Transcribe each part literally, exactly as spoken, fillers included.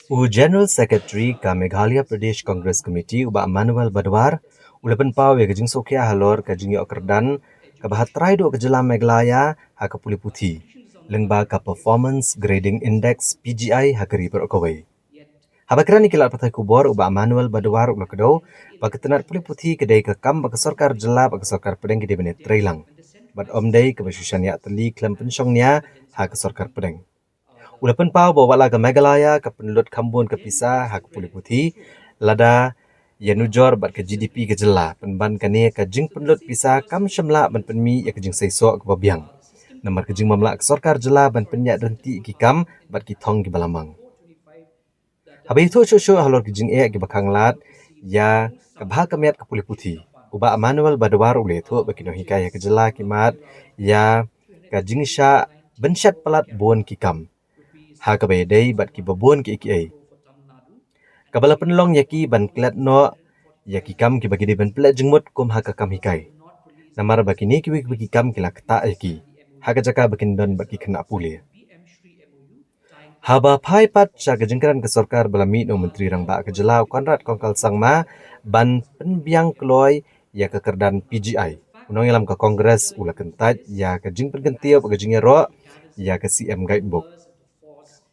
U General Secretary ka Meghalaya Pradesh Congress Committee, u Bah Manuel Badwar, u la pynpaw ïa ka jingsngewkhia halor ka jingïoh kyrdan kaba ha trai duh ka jylla Meghalaya ha ka pule puthi, lyngba ka Performance Grading Index, P G I, ha ka ri baroh kawei. Haba kren ïa ki lad pathai khubor, u Bah Manuel Badwar u la kdew ba ka tnat pule puthi ka dei ka kam ba ka sorkar jylla bad ka sorkar pdeng ki dei ban ïatreilang, bad ym dei kaba shu shaniah tylli khlem pynshong nia ha ka sorkar pdeng. U la pynpaw ba wat la ka Meghalaya ka pynlut kham bun ka pisa ha ka pule puthi, lada ïanujor bad ka G D P ka jylla, pynban kane ka jingpynlut pisa kam shym lah ban pynmih ïa ka jingseisoh kaba biang, namar ka jingbym lah ka sorkar jylla ban pynïaid ryntih ki kam bad ki thong kiba la mang. Haba ïathuh shuh shuh halor ki jingeh kiba khanglad ïa ka bha ka miat ka pule puthi, u Bah Manuel Badwar u la ïathuh ba ki nonghikai ha ka jylla ki mad ïa ka jingshah bynshet palat bun ki kam, ha kaba ïadei bad kiba bun kiei kiei, kaba la pynlong ïa ki ban klet noh ïa ki kam kiba ki dei ban pynleit jingmut kum ha ka kam hikai, namar ba kine kiwei kiwei ki kam ki la ktah ïa ki ha ka jaka ba kin don bad ki khynnah pule. Haba phai pat sha ka jingkren ka sorkar ba la mih na u Myntri Rangbah ka jylla, u Conrad Kongkal Sangma, ban pynbiang kloi ïa ka kyrdan P G I, u nongïalam ka Congress u la kyntait ïa ka jingpynkyntiew bad ka jingïaroh ïa ka C M Guidebook.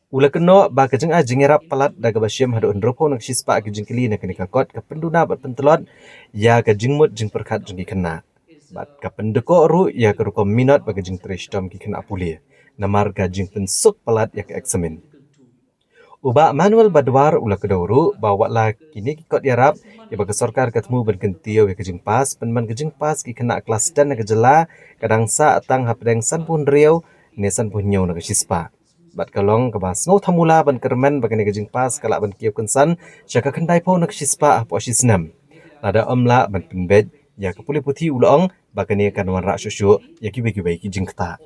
U la kynnoh ba ka jingai jingïarap palat da kaba shim haduh hynriewphew na ka shispah ki jingkylli na kane ka kot ka pynduna bad pyntlot ïa ka jingmut jingpyrkhat jong ki khynnah, bad ka pyndkoh ruh ïa ka rukom minot bad ka jingtrei shitom ki khynnah pule, namar ka jingpynsuk palat ïa ka eksamin. U Bah Manuel Badwar u la kdew ruh ba wat la kine ki kot ïarap, ïa ba ka sorkar ka thmu ban kyntiew ïa ka jingpass, pynban ka jingpass ki khynnah klas ten na ka jylla ka dang sah tang hapdeng sanphew hynriew ne sanphew hynñiew na ka shispah. Bad ka long kaba sngewthamula ban kyrmen ba kane ka jingpass ka lah ban kiew kynsan sha ka khyndaiphew na ka shispah hapoh shi snem, lada ym lah ban pynbeit ïa ka pule puthi. U la ong ba kane kan wanrah shuh shuh ïa kiwei kiwei ki jingktah.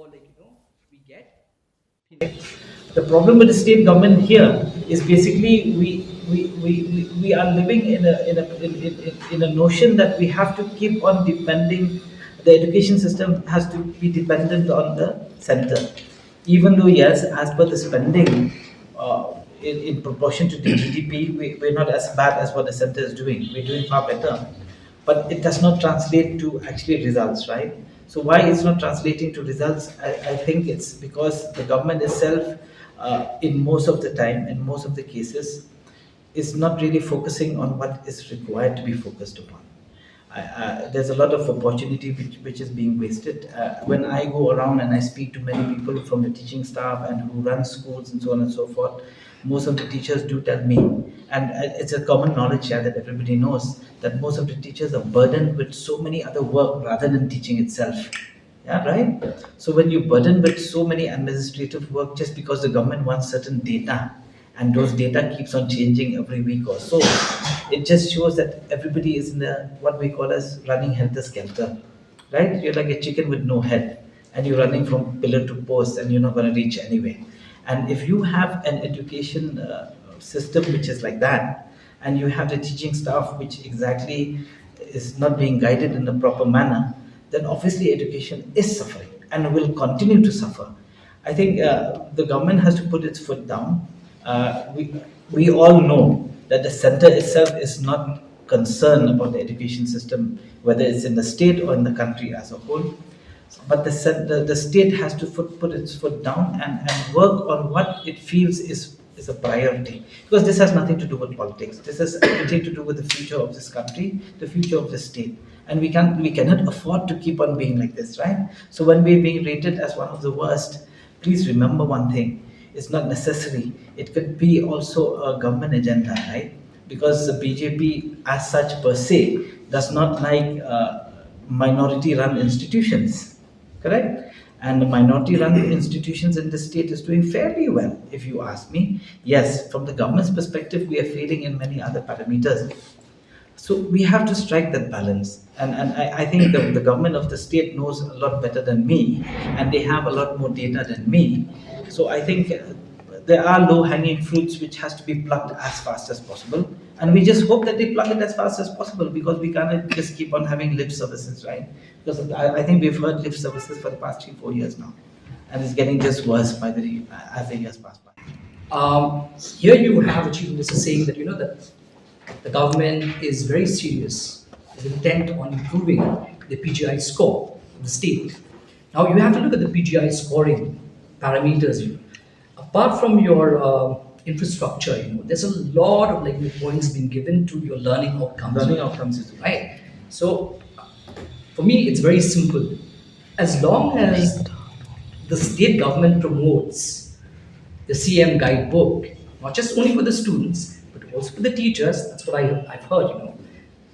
The problem with the state government here is basically we we, we, we, we are living in a in a in, in, in a notion that we have to keep on depending, the education system has to be dependent on the center. Even though, yes, as per the spending, uh, in, in proportion to the G D P, we, we're not as bad as what the center is doing. We're doing far better. But it does not translate to actually results, right? So why it's not translating to results, I, I think it's because the government itself, uh, in most of the time, in most of the cases, is not really focusing on what is required to be focused upon. I, uh, there's a lot of opportunity which, which is being wasted. Uh, when I go around and I speak to many people from the teaching staff and who run schools and so on and so forth, most of the teachers do tell me, and uh, it's a common knowledge here that everybody knows, that most of the teachers are burdened with so many other work rather than teaching itself. Yeah, right? So when you're burdened with so many administrative work just because the government wants certain data, and those data keeps on changing every week or so, it just shows that everybody is in a, what we call as, running helter-skelter, right? You're like a chicken with no head, and you're running from pillar to post, and you're not gonna reach anywhere. And if you have an education, uh, system which is like that, and you have the teaching staff which exactly is not being guided in a proper manner, then obviously education is suffering and will continue to suffer. I think, uh, the government has to put its foot down. Uh, we, we all know that the center itself is not concerned about the education system, whether it's in the state or in the country as a whole. But the, cen- the, the state has to foot, put its foot down and, and work on what it feels is, is a priority. Because this has nothing to do with politics. This has everything to do with the future of this country, the future of the state. And we, can, we cannot afford to keep on being like this, right? So when we're being rated as one of the worst, please remember one thing. It's not necessary. It could be also a government agenda, right? Because the B J P as such per se does not like, uh, minority-run institutions, correct? And the minority-run institutions in the state is doing fairly well, if you ask me. Yes, from the government's perspective, we are failing in many other parameters. So we have to strike that balance. And, and I, I think the, the government of the state knows a lot better than me, and they have a lot more data than me. So I think, uh, there are low-hanging fruits which has to be plucked as fast as possible. And we just hope that they pluck it as fast as possible, because we can't just keep on having lip services, right? Because I, I think we've heard lip services for the past three, four years now. And it's getting just worse by the, as the years pass by. Um, here you have a chief minister saying that, you know, that the government is very serious, is intent on improving the P G I score of the state. Now you have to look at the P G I scoring parameters here. Apart from your uh, infrastructure, you know, there's a lot of, like, points being given to your learning outcomes. Learning outcomes is Right. So for me, it's very simple. As long as the state government promotes the C M guidebook, not just only for the students, but also for the teachers, that's what I, I've heard, you know,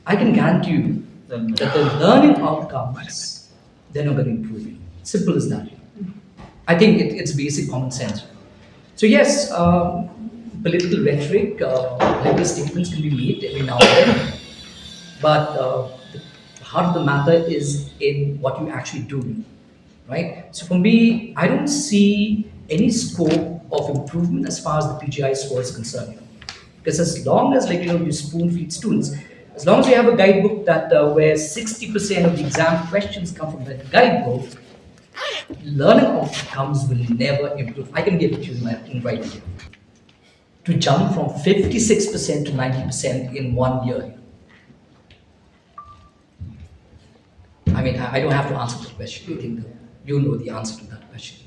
I can guarantee you Then- that the learning outcomes, they're not going to improve. Simple as that. I think it, it's basic common sense. So yes, um, political rhetoric, uh, political statements can be made every now and then, but uh, the heart of the matter is in what you actually do, right? So for me, I don't see any scope of improvement as far as the P G I score is concerned. Because as long as, like, you know, you spoon feed students, as long as you have a guidebook that uh, where sixty percent of the exam questions come from that guidebook, learning outcomes will never improve. I can give it to you in, my, in writing. To jump from fifty-six percent to ninety percent in one year. I mean, I, I don't have to answer the question. I think you know the answer to that question.